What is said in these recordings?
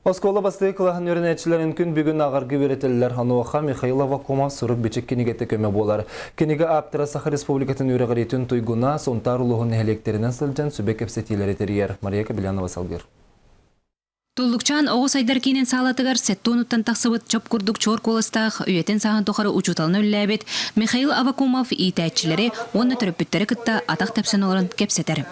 Оскуола бастакы кылааһын үөрэнээччилэрин күн бүгүн ааҕарга үөрэтэллэр. Онуоха Михаил Аввакумов сурук-бичик кинигэтэ көмө буолар. Кинигэ ааптара Саха Республикатын үөрэҕириитин туйгуна Сунтаар улууһун нэһилиэктэринэн сылдьан сүбэ кэпсэтиилэри тэрийэр. Мария Кобелянова салгыыр. Туллукчаан оҕо сайдар киинин саалатыгар сеттуонуттан тахсыбыт чоп курдук чуор куоластаах, үйэтин сааһын тухары учууталын үллээбит Михаил Аввакумов иитээччилэри уонна төрөппүттэри кытта атах тэпсэн олорон кэпсэтэр.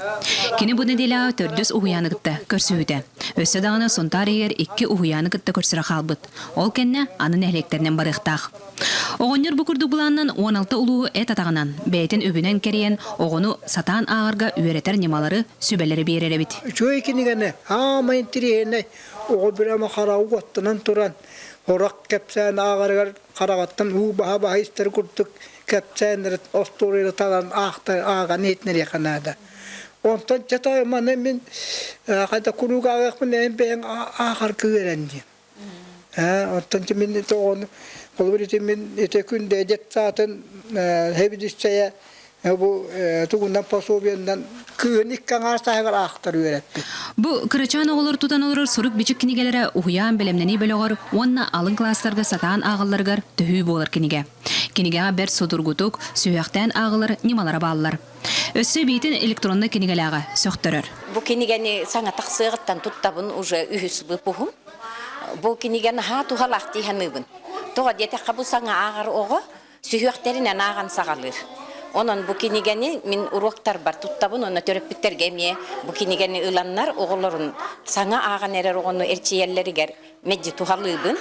Кини бу нэдиэлэҕэ төрдүс уһуйааны кытта көрсүһүүтэ. Өссө даҕаны Сунтаар иһигэр икки уһуйааны кытта көрсөрө хаалбыт. Ол кэннэ аны нэһилиэктэринэн барыахтаах. Оҕонньор бу курдук былаанынан 16 улууһу эт атаҕынан, бэйэтин үбүнэн кэрийэн, оҕону сатаан ааҕарга үөрэтэр ньымалары, сүбэлэри биэрэр эбит. Үчүгэй кинигэни аамай интириэһинэй оҕо бирама хараҕы уоттанан туран, орох кэпсээн ааҕарыгар хараҕыттан уу баһа-баһа истэр курдук кэпсээннэри остуоруйаны талан аахта ааҕан иһитинэриэххэ наада. Онтон чата маны мин хайда куруук ааҕыахпын эн бэйэҥ ааҕарга үөрэн диэн. Оттон мин тоҕону холобур ити мин ити күн дедет саатын хэбидиссэйэ бу тугунан пособиеннан кыыһын икки аҥаар сааһыгар аахтар үөрэппит. Бу кырачаан оҕолор тутан олорор сурук-бичик кинигэлэрэ уһуйаан бэлэмнэнии бөлөҕөр уонна алын кылаастарга сатаан ааҕалларыгар төһүү буолар кинигэ. Кинигэҕэ бэрт судургутук, сүһүөхтээн ааҕылар ньымалара бааллар. Өссө эбиитин электроннай кинигэлээҕэ сөхтөрөр. Бу кинигэни саҥа тахсыаҕыттан туттабын уже үһүс выпуһум. Бу кинигэ наһаа туһалаах дии саныыбын. Тоҕо диэтэххэ бу саҥа ааҕар оҕо сүһүөхтэринэн ааҕан саҕалыыр. Онон бу кинигэни мин уруоктарбар туттабын уонна төрөппүттэргэ эмиэ бу кинигэни ыланнар оҕолорун саҥа ааҕан эрэр оҕону эрчийэллэригэр мэлдьи туһалыыбын.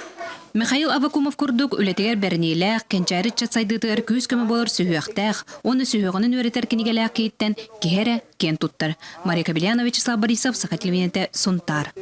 Михаил Аввакумов курдук үлэтигэр бэриниилээх, кэнчээри ыччат сайдыытыгар күүс-көмө буолар сүһүөхтээх уонна сүһүөҕүнэн үөрэтэр кинигэлээх киһиттэн киһи эрэ киэн туттар. Мария Кобельянова, Вячеслав Борисов, Саха телевидениетэ, Сунтаар.